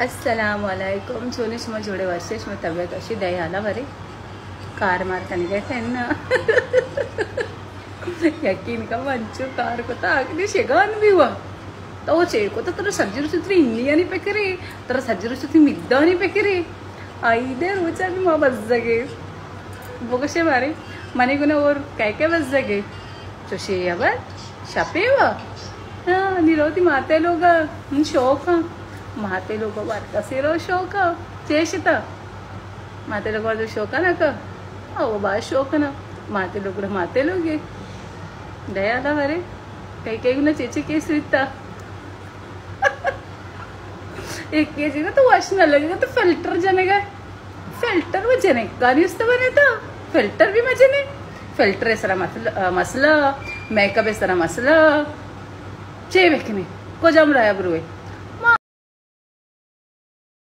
السلام علیکم، چونے شما؟ جوڑے واشے؟ شما طبیعت وشی؟ دے حالا برے؟ کار مار کنگے تھے نا؟ یقین کا، من انچو کار کتا، آگے شگان بھی ہوا۔ تو چیر کتا، ترا سجی روچ تری انیانی پکرے، ترا سجی روچ تری مدانی پکرے۔ آئی دے روچا بھی ما بزگے۔ بگشے بارے، منی گنا اور کئے کئے بزگے؟ چوشے ابر شپے وا؟ ہاں، نی روتی ماتے لوگا، ہم، شوق ہاں۔ ماتے لوگا وار کسی رو شوق ہاں۔ چیشتا؟ ماتے لوگا وار شوق ہاں نا کا؟ او، باز شوق ہاں نا۔ ماتے لوگ، ماتے لوگے۔ دیا دا ورے۔ کئی کئی گنا چیچے کیس ویتا۔ ایک کے جی نا تو وش نہ لگے گا تو فلٹر جنے گا۔ فلٹر وہ جنے کا نہیں است بنے تو۔ فلٹر بھی مجنے۔ فلٹر سرا مسئلہ، مسئلہ، میک اپ سرا مسئلہ۔ چے بکنے؟ کجام رایا بروے؟